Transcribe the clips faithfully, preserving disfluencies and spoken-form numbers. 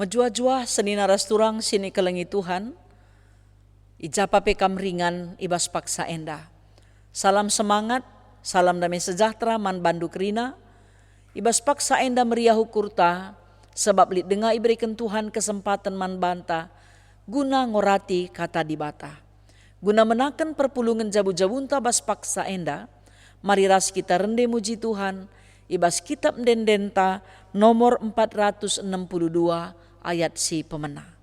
Juah-juah senina ras turang si ikelengi Tuhan, i ja pe kam ringan i bas paksa enda. Salam semangat, salam damai sejahtera man bandu kerina. I bas paksa enda meriah ukurta, sebab lit denga ibereken Tuhan kesempaten man banta guna ngorati Kata Dibata. Guna menaken perpulungen jabu-jabunta bas paksa enda, mari ras kita rende muji Tuhan i bas Kitap Ende-endenta nomor empat ratus enam puluh dua ayat si pemena.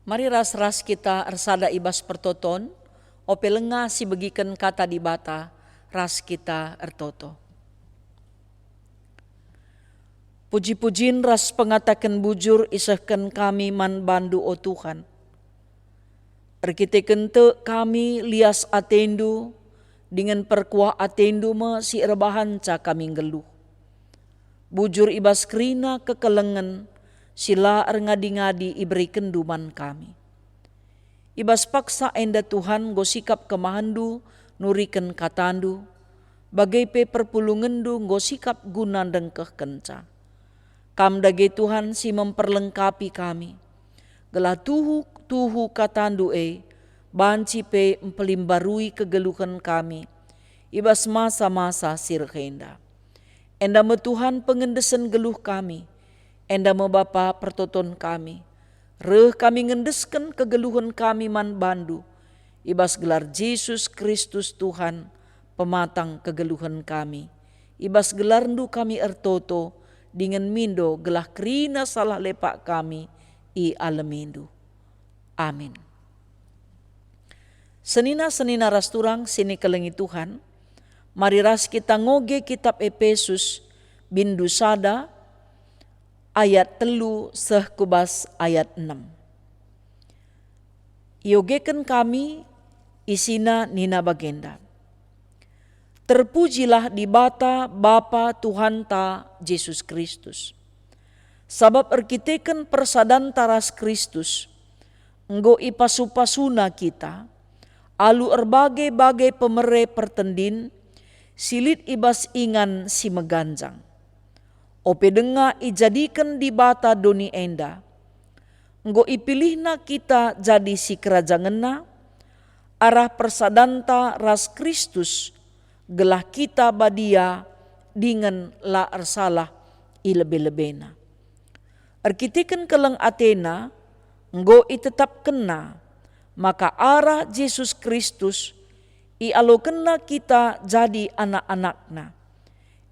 Mari ras-ras kita ersada i bas pertoton, ope lenga sibegiken Kata Dibata, ras kita ertoto. Puji-pujin ras pengataken bujur isehken kami man bandu, o Tuhan. Erkiteken tek kami lias atendu, dingen perkuah atendu me si erbahanca kami nggeluh. Bujur i bas kerina kekelengen si la erngadi-ngadi iberekenndu man kami. I bas paksa enda Tuhan enggo sikap kemahenndu nuriken katandu, bage pe perpulungenndu enggo sikap guna ndengkehkenca. Kam dage Tuhan si memperlengkapi kami, gelah tuhu-tuhu katandu e banci pe mpelimbarui kegeluhen kami i bas masa-masa si reh enda. Enda me Tuhan pengendesen geluh kami, enda me Bapa pertoton kami. Reh kami ngendesken kegeluhen kami man bandu, i bas gelar Jesus Kristus Tuhan, pematang kegeluhen kami. I bas gelarndu kami ertoto, dingen mindo gelah kerina salah lepak kami ialemindu. Amin. Senina-senina ras turang si ikelengi Tuhan, mari ras kita ngoge kitab Epesus, bindu sada, ayat telu seh ku bas ayat enem. Iogeken kami, isina nina bagenda, "Terpujilah Dibata Bapa Tuhanta Jesus Kristus. Sabap erkiteken persadanta ras Kristus, enggo ipasu-pasuna kita alu erbage-bage pemere pertendin si lit i bas ingan si meganjang. Ope denga ijadiken Dibata doni enda, enggo ipilihNa kita jadi sikerajangenNa arah persadanta ras Kristus, gelah kita badia dingen la ersalah i lebe-lebeNa. Erkiteken keleng ateNa, enggo itetapkenNa maka arah Jesus Kristus ialokenNa kita jadi anak-anakNa.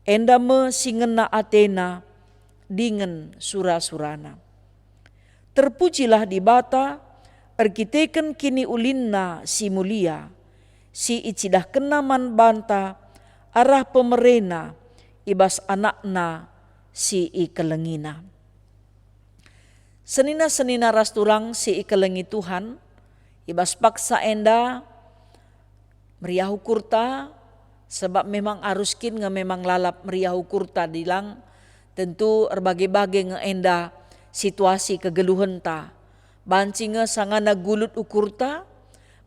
Enda me si ngena ateNa dingen sura-suraNa. Terpujilah Dibata erkiteken kiniulinNa si mulia, si icidahkenNa man banta arah pemereNa i bas AnakNa si ikelengiNa." Senina-senina ras turang si ikelengi Tuhan, i bas paksa enda meriah ukurta, sebab memang arus kin nge memang lalap meriah ukurta dilang, tentu erbage-bage nge enda situasi kegeluhenta. Banci nge sangana gulut ukurta,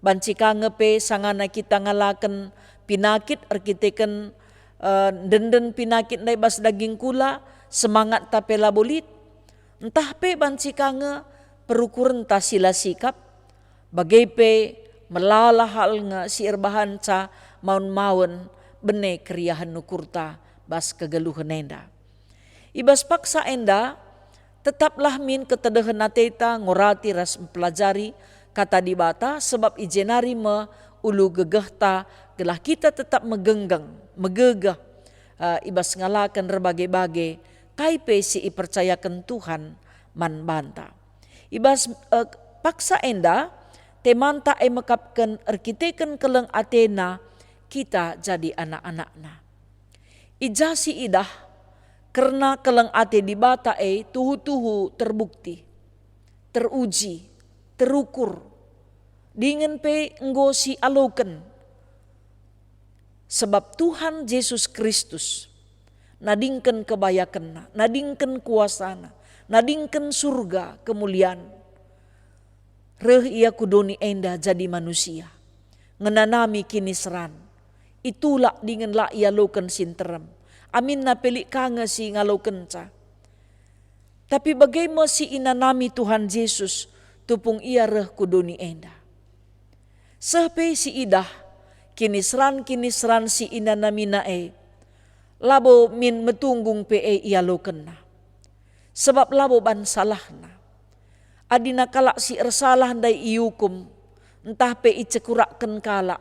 banci ka nge pe sangana kita ngalaken pinakit erkiteken, eh, ndenden pinakit ndai bas daging kula, semangatta pe labo lit. Ntah pe banci ka nge perukurenta si la sikap, bage pe melala hal nge si erbahanca maun-maun bene keriahen ukurta bas kegeluhen enda. I bas paksa enda, tetaplah min ketedehen ateta ngorati ras mpelajari Kata Dibata, sebab i jenari me ulu gegehta gelah kita tetap megenggeng, megegeh, eh, i bas ngalaken erbage-bage kai pe si ipercayaken Tuhan man banta. I bas, eh, paksa enda, temanta e mekapken erkiteken keleng atena kita jadi anak-anakNa. I ja si idah kerna keleng ate Dibata e tuhu-tuhu terbukti, teruji, terukur, dingen pe enggo si aloken. Sebab Tuhan Jesus Kristus nadingken kebayakenNa, nadingken kuasaNa, nadingken surga kemulian. Reh Ia ku doni enda jadi manusia, ngenanami kiniseran, itulak dingen la ialoken si nterem, aminna pe lit ka nge si ngalokenca. Tapi bage me si inanami Tuhan Jesus, tupung Ia reh ku doni enda. Seh pe si idah, kiniseran-kiniseran si inanamiNa e, labo min metunggung pe e ialokenNa. Sebab labo ban salahNa. Adina kalak si ersalah ndai iukum, ntah pe icekurakken kalak,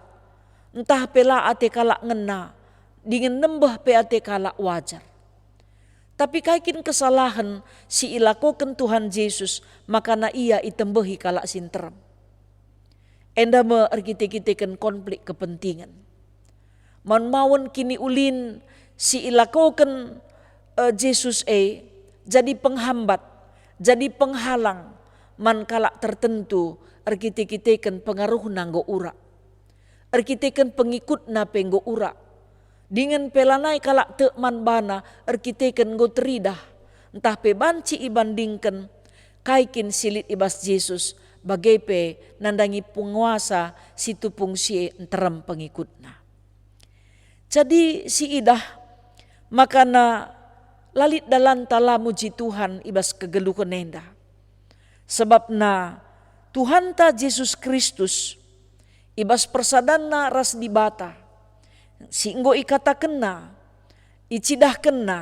ntah pe la ate kalak ngena, dingen nembeh pe ate kalak wajar. Tapi kai kin kesalahen si ilakoken Tuhan Jesus makana Ia itembehi kalak si nterem? Enda me erkite-kiteken konflik kepentingen. Maun-maun kiniulin si ilakoken, eh, Jesus e jadi penghambat, jadi penghalang man kalak tertentu erkite-kiteken pengaruhna enggo urak, erkiteken pengikutna pe enggo urak, dingen pe lanai kalak tek man bana erkiteken enggo teridah, ntah pe banci ibandingken kai kin si lit i bas Jesus, bage pe nandangi penguasa si tupung si nterem pengikutna. Jadi si idah makana la lit dalanta la muji Tuhan i bas kegeluhen enda. Sebabna Tuhanta Jesus Kristus i bas persadanNa ras Dibata, si enggo ikatakenNa, icidahkenNa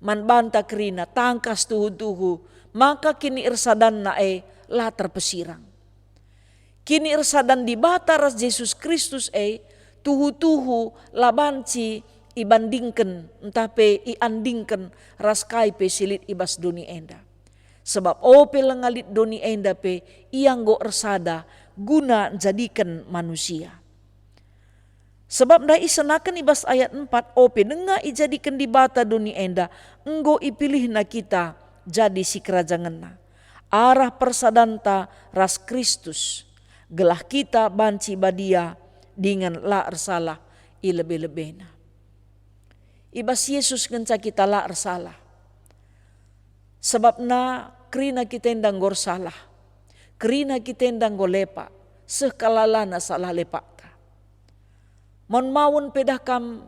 man banta kerina tangkas tuhu-tuhu maka kiniersadanNa e la terpesirang. Kiniersadan Dibata ras Jesus Kristus e tuhu-tuhu la banci ibandingken ntah pe iandingken ras kai pe si lit i bas doni enda. Sebab ope langa lit doni enda pe Ia enggo ersada guna njadiken manusia. Sebab ndai isenaken i bas ayat empat, ope denga ijadiken Dibata doni enda, enggo ipilihNa kita jadi sikerajangenNa, arah persadanta ras Kristus, gelah kita banci badia dingen la ersalah i lebe-lebeNa. I bas Jesus ngenca kita la ersalah. Sebabna kerina kita enda enggo ersalah. Kerina kita enda enggo lepak, seh kal lalana salah lepakta. Maun-maun pe dah kam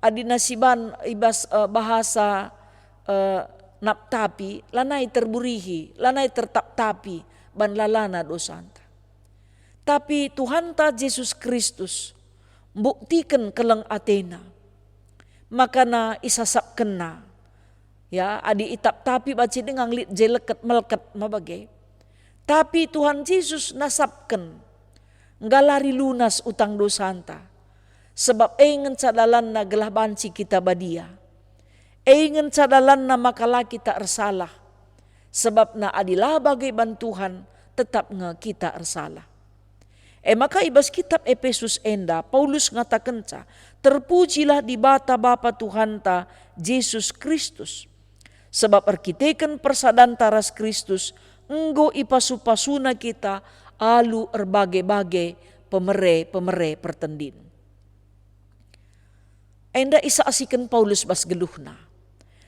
adina siban i bas, eh, bahasa, eh, naptapi, lanai terburihi, lanai tertaptapi ban lalana dosanta. Tapi Tuhanta Jesus Kristus mbuktiken keleng ateNa, makana isasapkenNa. Ya, adi itaptapi banci denga lit je leket melket me bage. Tapi Tuhan Jesus nasapken, nggalari lunas utang dosanta, sebab e ngenca dalanna gelah banci kita badia. E ngenca dalanna maka la kita ersalah, sebabna adi la bage ban Tuhan, tetap nge kita ersalah. E maka i bas kitab Epesus enda, Paulus ngatakenca, "Terpujilah Dibata Bapa Tuhanta Jesus Kristus. Sebab erkiteken persadanta ras Kristus, enggo ipasu-pasuNa kita alu erbage-bage pemere-pemere pertendin." Enda isaksiken Paulus bas geluhna.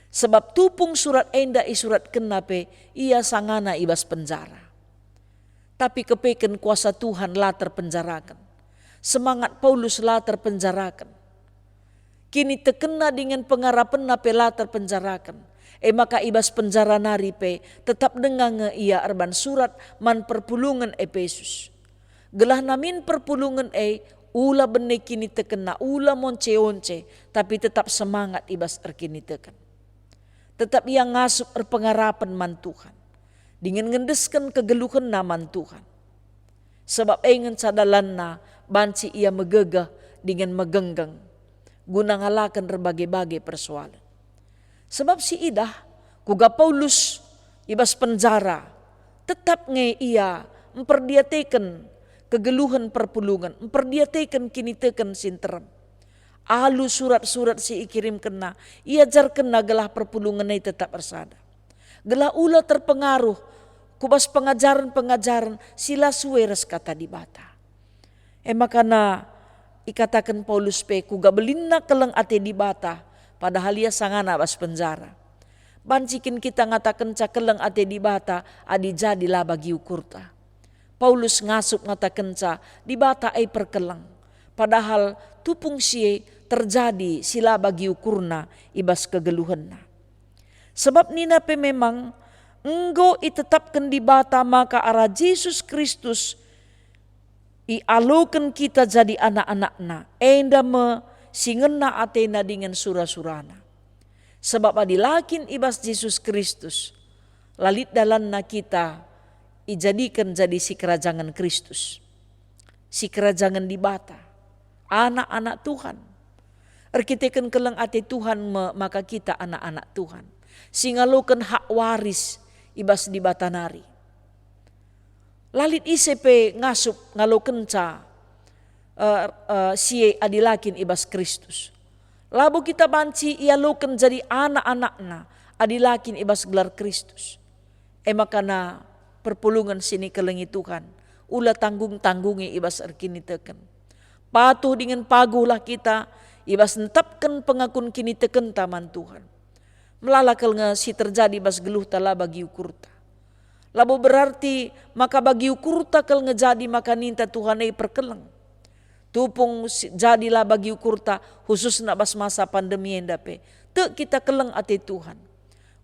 Sebab tupung surat enda isuratkenna pe ia sangana i bas penjara. Tapi kepeken kuasa Tuhan la terpenjaraken. Semangat Paulus la terpenjaraken. Kinitekenna dingen pengarapenna pe la terpenjaraken. E maka i bas penjara nari pe tetap denga nge ia erban surat man perpulungen Epesus. Gelah namin perpulungen e ula bene kinitekenna, ula monce-once, tapi tetap semangat i bas erkiniteken. Tetap ia ngasup erpengarapen man Tuhan, dingen ngendesken kegeluhenna man Tuhan. Sebab e ngenca dalanna banci ia megegeh dingen megenggeng guna ngalaken erbage-bage persoalen. Sebab siidah kuga Paulus i bas penjara, tetap nge ia mperdiateken kegeluhen perpulungen, mperdiateken kiniteken si nterem. Alu surat-surat si ikirimkenna, iajarkenna gelah perpulungen e tetap ersada. Gelah ula terpengaruh ku bas pengajaren-pengajaren si la sue ras Kata Dibata. E maka na ikataken Paulus pe kuga belinna keleng ate Dibata, padahal ia sangana bas penjara. Banci kin kita ngatakenca keleng ate Dibata adi jadi la bagi ukurta? Paulus ngasup ngatakenca Dibata e perkeleng, padahal tupung si e terjadi si la bagi ukurna i bas kegeluhenna. Sebab nina pe memang, enggo itetapken Dibata maka arah Jesus Kristus ialoken kita jadi anak-anakNa, enda me si ngena atena dingen sura-surana. Sebab adi la kin i bas Jesus Kristus, la lit dalanna kita ijadiken jadi sikerajangen Kristus, sikerajangen Dibata, anak-anak Tuhan. Erkiteken keleng ate Tuhan me maka kita anak-anak Tuhan, si ngaloken hak waris i bas Dibata nari. La lit ise pe ngasup ngalokenca, eh, eh, si e adi la kin i bas Kristus. Labo kita banci ialoken jadi anak-anakNa adi la kin i bas gelar Kristus. E maka na perpulungen si nikelengi Tuhan, ula tanggung-tanggungi i bas erkiniteken. Patuh dingen paguhlah kita i bas ntapken pengakun kinitekenta man Tuhan. Melala kal nge si terjadi bas geluhta la bagi ukurta. Labo berarti maka bagi ukurta kal nge jadi maka ninta Tuhan e perkeleng. Tupung si, jadi la bagi ukurta, khususna bas masa pandemi enda pe. Tek kita keleng ate Tuhan.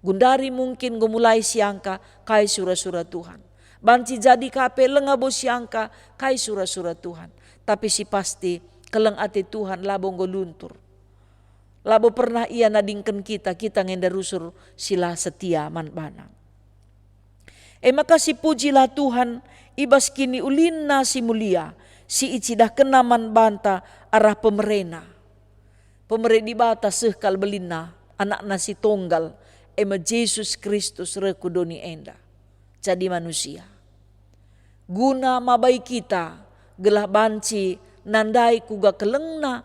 Gundari mungkin enggo mulai siangka kai sura-sura Tuhan. Banci jadi ka pe langa bo siangka kai sura-sura Tuhan. Tapi si pasti, keleng ate Tuhan labo enggo luntur. Labo pernah ia nadingken kita, kita nge enda rusur si la setia man baNa. E maka sipujilah Tuhan i bas kiniulinNa si mulia, si icidahkenNa man banta arah pemereNa. Pemere Dibata seh kal belinna, AnakNa si tonggal, e me Jesus Kristus reh ku doni enda, jadi manusia. Guna mabai kita, gelah banci nandai kuga kelengna,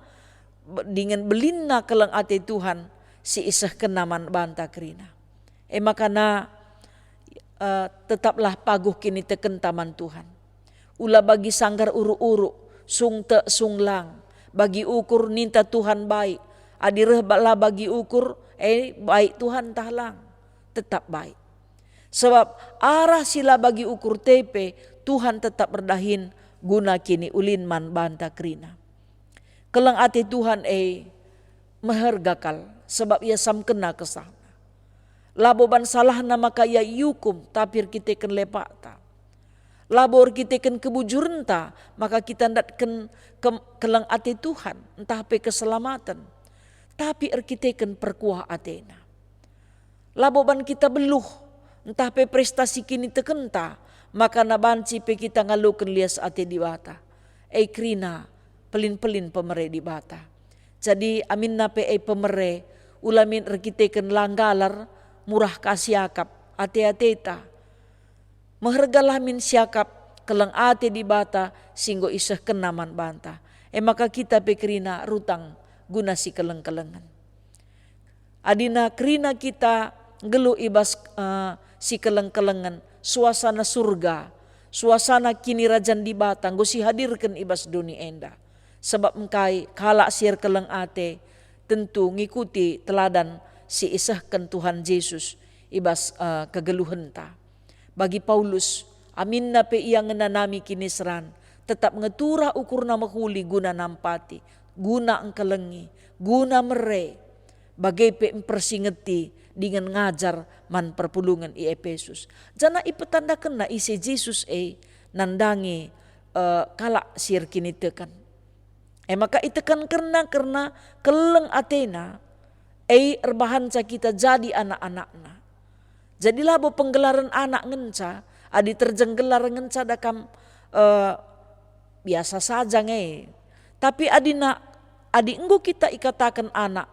be-, dingen belinna keleng ate Tuhan si isehkenNa man banta kerina. E maka na, eh, tetaplah paguh kinitekenta man Tuhan. Ula bagi sanggar uruk-uruk, sung tek sung lang, bagi ukur ninta Tuhan baik, adi reh ba-, la bagi ukur, e baik Tuhan ntah lang, tetap baik. Sebab arah si la bagi ukur tepe Tuhan tetap erdahin guna kiniulin man banta kerina. Keleng ate Tuhan e meherga kal, sebab ia samkenna kesahna. Labo ban salahna maka ia iukum, tapi erkiteken lepakta. Labo erkiteken kebujurenta maka kita ndatken ke-, keleng ate Tuhan, ntah pe keselamaten, tapi erkiteken perkuah atena. Labo ban kita beluh, ntah pe prestasi kinitekenta, maka na banci pe kita ngaloken lias ate Dibata. E kerina, pelin-pelin pemere Dibata. Jadi aminna pe e pemere, ula min erkiteken la nggalar, murah ka siakap, ate-ateta. Mehergalah min siakap keleng ate Dibata si enggo isehkenNa man banta. E maka kita pe kerina rutang guna sikeleng-kelengen. Adina kerina kita nggeluh i bas, eh, sikeleng-kelengen, suasana surga, suasana kinirajan Dibata enggo sihadirken i bas doni enda. Sebab engkai kalak si erkeleng ate tentu ngikuti teladan si isehken Tuhan Jesus i bas, eh, kegeluhenta. Bagi Paulus, Aminna pe ia ngenanami kiniseran, tetap nge turah ukurna mehuli guna nampati, guna engkelengi, guna mere, bage pe mpersingeti dingen ngajar man perpulungen i Epesus. Janah ipetandakenna ise Jesus e nandangi, eh, kalak si erkiniteken. E maka itekenkenna kerna keleng atena, e erbahanca kita jadi anak-anakna. Jadi labo penggelaren anak ngenca, adi terjeng gelar ngenca da kam, eh, biasa saja nge. Tapi adina, adi enggo kita ikataken anak,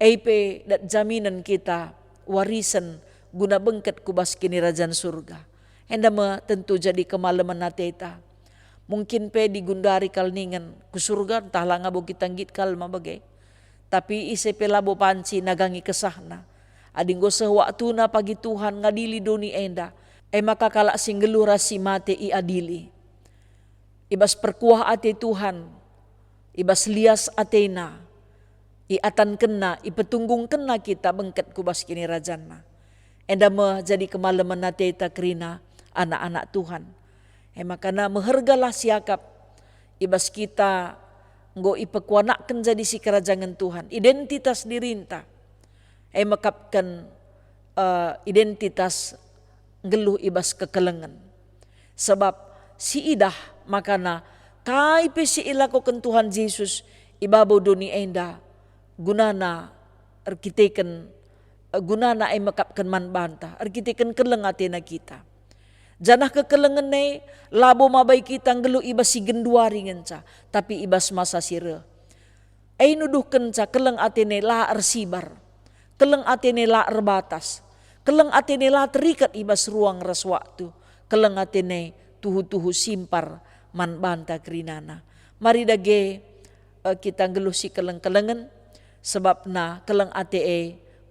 e pe dat jaminen kita warisen guna bengket ku bas Kinirajan Surga. Enda me tentu jadi kemalemen ateta. Mungkin pe digundari kal ningen, "Ku Surga ntah la ngabo kita nggit kal ma bage." Tapi ise pe labo banci nagangi kesahna. Adi enggo seh waktuna pagi Tuhan ngadili doni enda, e maka kalak si nggeluh ras si mate iadili. I bas perkuah ate Tuhan, i bas lias atena, iatankenna, ipetunggungkenna kita bengket ku bas kinirajanna. Enda me jadi kemalemen ateta kerina anak-anak Tuhan. E maka mehergalah siakap i bas kita enggo ipekuanakken jadi sikerajangen Tuhan, identitas dirinta. E mekapken, eh, identitas nggeluh i bas kekelengen. Sebab siidah makana kai pe si ilakoken Tuhan Jesus i babo doni enda, gunana erkiteken, eh, gunana e mekapken man banta, erkiteken keleng atena kita. Janah kekelengen e labo mabai kita nggeluh i bas si genduari ngenca, tapi i bas masa si reh. E nuduhkenca keleng atena e la ersibar, keleng atena e la erbatas, keleng atena e la terikat i bas ruang ras waktu, keleng atena e tuhu-tuhu simpar man banta kerinana. Mari dage, eh, kita nggeluh si keleng-kelengen, sebabna keleng ate e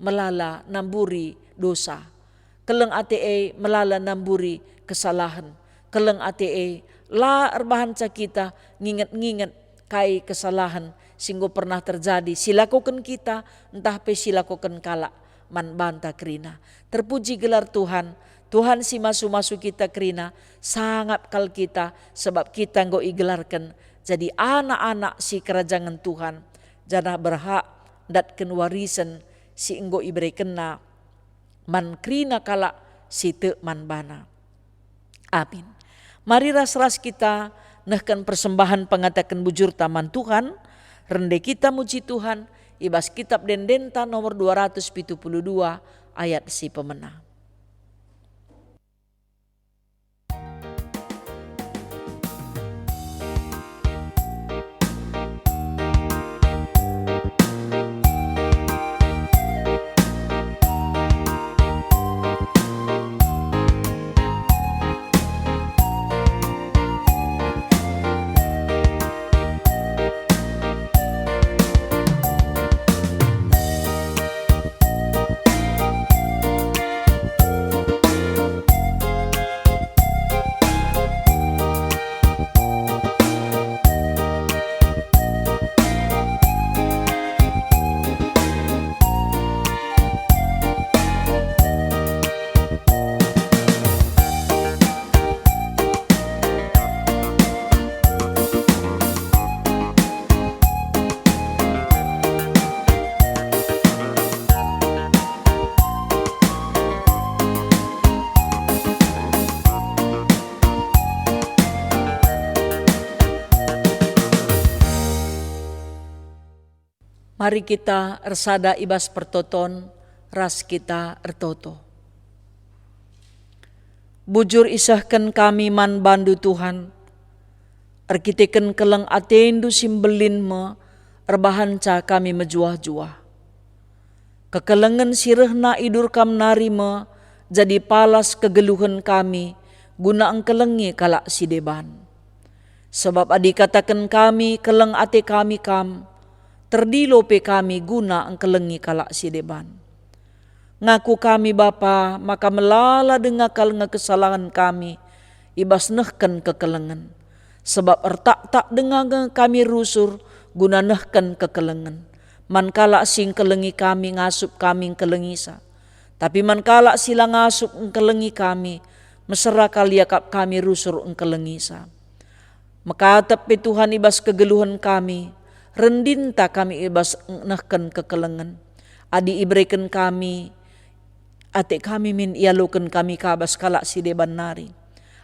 melala namburi dosa. Keleng ate e melala namburi kesalahen. Keleng ate e la erbahanca kita nginget-nginget kai kesalahen si enggo pernah terjadi, si lakoken kita, ntah pe si lakoken kalak man banta kerina. Terpuji gelar Tuhan, Tuhan si masu-masu kita kerina, sangap kal kita, sebab kita enggo igelarken jadi anak-anak si kerajangen Tuhan, janah berhak ndatken warisen si enggo iberekenNa man kerina kalak si tek man baNa. Amin. Mari ras-ras kita nehken persembahen pengataken bujurta man Tuhan, rende kita muji Tuhan, i bas Kitab Ende-endenta nomor dua ratus pitu puluh dua ayat si pemena. Mari kita ersada i bas pertoton ras kita ertoto. Bujur isehken kami man baNdu, Tuhan, erkiteken keleng ateNdu si mbelin me erbahanca kami mejuah-juah. Kekelengen si rehna idur Kam nari me jadi palas kegeluhen kami guna engkelengi kalak si deban. Sabap adi kataken kami keleng ate kami Kam, terdilo pe kami guna engkelengi kalak si deban. Ngaku kami, Bapa, maka melala denga kal nge kesalahen kami i bas nehken kekelengen. Sabap ertaktak denga nge kami rusur guna nehken kekelengen. Man kalak si engkelengi kami ngasup kami engkelengisa. Tapi man kalak si la ngasup engkelengi kami, mesera kal iakap kami rusur engkelengisa. Mekatep pe Tuhan i bas kegeluhen kami, rendinta kami i bas nehken kekelengen. Adi ibereken kami, ate kami min ialoken kami ka bas kalak si deban nari.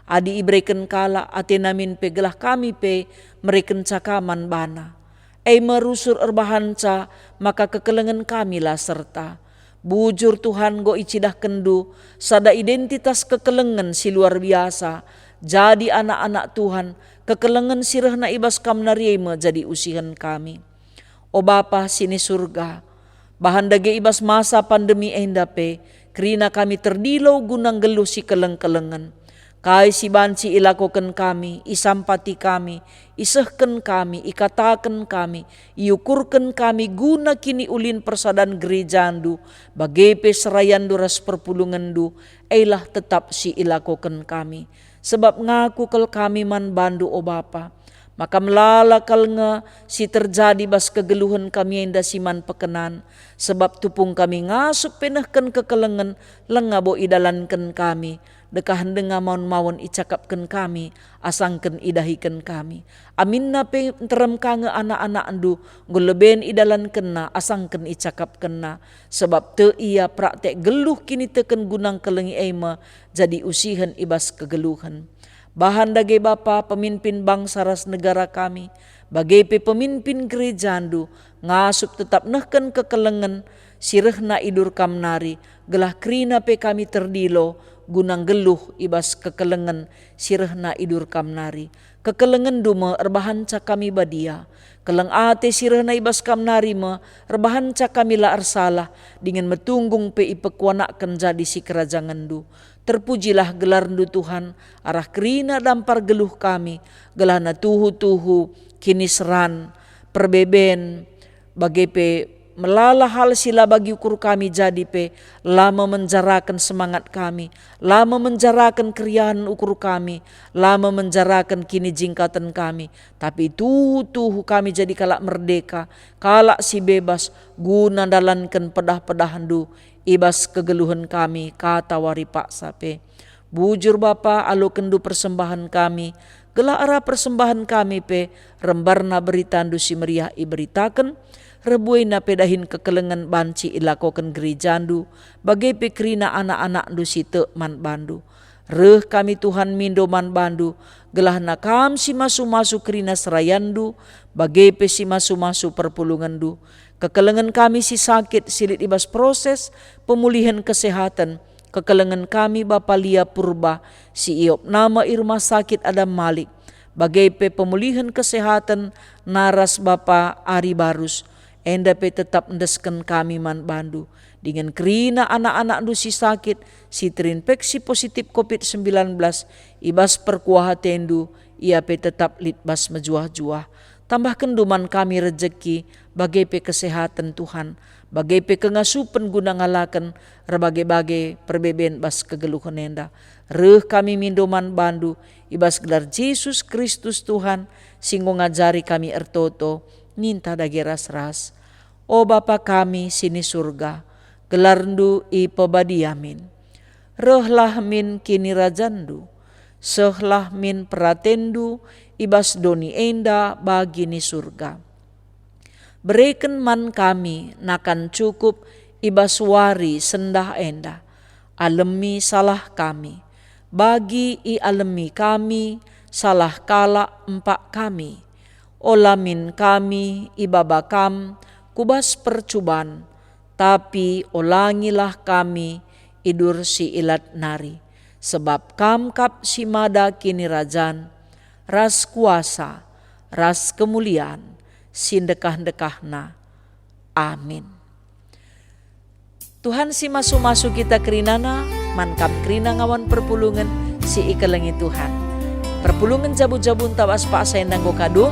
Adi ibereken kalak, atena min pe gelah kami pe merekenca ka man bana. E me rusur erbahanca maka kekelengen kami la serta. Bujur Tuhan, enggo icidahkenNdu sada identitas kekelengen si luar biasa. Jadi anak-anak Tuhan, kekelengen si rehna i bas Kam nari e me jadi usihen kami. O Bapa si ni Surga, bahan dage i bas masa pandemi enda pe, kerina kami terdilo guna nggeluh si keleng-kelengen. Kai si banci ilakoken kami, isampati kami, isehken kami, ikataken kami, iukurken kami guna kiniulin persadan gerejaNdu, bage pe serayanNdu ras perpulungenNdu, elah tetap si ilakoken kami. Sebab ngaku kal kami man baNdu, o Bapa, maka melala kal nge si terjadi bas kegeluhen kami enda si man pekenan, sebab tupung kami ngasup pe nehken kekelengen, lenga bo idalanken kami, dekah denga maun-maun icakapken kami, asangken idahiken kami. Aminna pe nterem ka nge anak-anakNdu, enggo leben idalankenna, asangken icakapkenna. Sebab tek ia praktek geluh kiniteken guna ngkelengi e me jadi usihen i bas kegeluhen. Bahan dage Bapa, pemimpin bangsa ras negara kami, bage pe pemimpin gerejaNdu, ngasup tetap nehken kekelengen si rehna i dur Kam nari, gelah kerina pe kami terdilo guna nggeluh i bas kekelengen si rehna i dur Kam nari. KekelengenNdu me erbahanca kami badia. Keleng ate si rehna i bas Kam nari me erbahanca kami la ersalah, dingen metunggung pe ipekuanakken jadi sikerajangenNdu. Terpujilah gelarNdu, Tuhan, arah kerina dampar geluh kami, gelahna tuhu-tuhu, kiniseran, perbeben, bage pe melala hal si la bagi ukur kami jadi pe la memenjaraken semangat kami, la memenjaraken keriahen ukur kami, la memenjaraken kinijingkaten kami, tapi tuhu-tuhu kami jadi kalak merdeka, kalak si bebas, guna ndalanken pedah-pedahNdu i bas kegeluhen kami katawari paksa pe. Bujur Bapa, alokenNdu persembahen kami, gelah arah persembahen kami pe rembarna beritandu si meriah iberitaken, reh buena pe dahin kekelengen banci ilakoken gerejandu, bage pe kerina anak-anakndu si tek man bandu. Reh kami Tuhan mindo man bandu, gelahna Kam si masu-masu kerina serayandu, bage pe si masu-masu perpulungenndu. Kekelengen kami si sakit, si lit i bas proses pemulihen kesehaten, kekelengen kami Bapa Lia Purba, si iopna me i Rumah Sakit Adam Malik, bage pe pemulihen kesehaten naras Bapa Ari Barus, enda pe tetap endesken kami man bandu, dingen kerina anak-anakndu si sakit, si terinfeksi positif covid sembilan belas, i bas perkuah atendu, ia pe tetap lit bas mejuah-juah. Tambahkenndu man kami rejeki, bage pe kesehaten Tuhan, bage pe kengasupen guna ngalaken erbage-bage perbeben bas kegeluhen enda. Reh kami mindo man bandu, i bas gelar Jesus Kristus Tuhan, si enggo ngajari kami ertoto, ninta dage ras-ras. O Bapa kami si ni Surga, gelarndu ipebadia min. Rehlah min kinirajanNdu, sehlah min peratenNdu i bas doni enda bagi ni Surga. Bereken man kami nakan cukup i bas wari sendah enda. Alemi salah kami, bagi ialemi kami salah kalak empak kami. Ola min kami ibaba Kam ku bas percuban, tapi olangilah kami i dur si ilat nari, sebab Kam kap si mada kinirajan, ras kuasa, ras kemulian, si ndekah-ndekahna. Amin. Tuhan si masu-masu kita kerinana, man Kam kerina ngawan perpulungen si ikelengi Tuhan. Perpulungen jabu-jabunta bas paksa enda enggo kadung,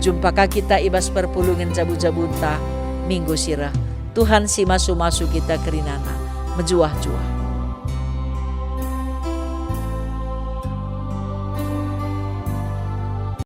jumpa ka kita i bas perpulungen jabu-jabunta minggu si reh. Tuhan si masu-masu kita kerinana, mejuah-juah.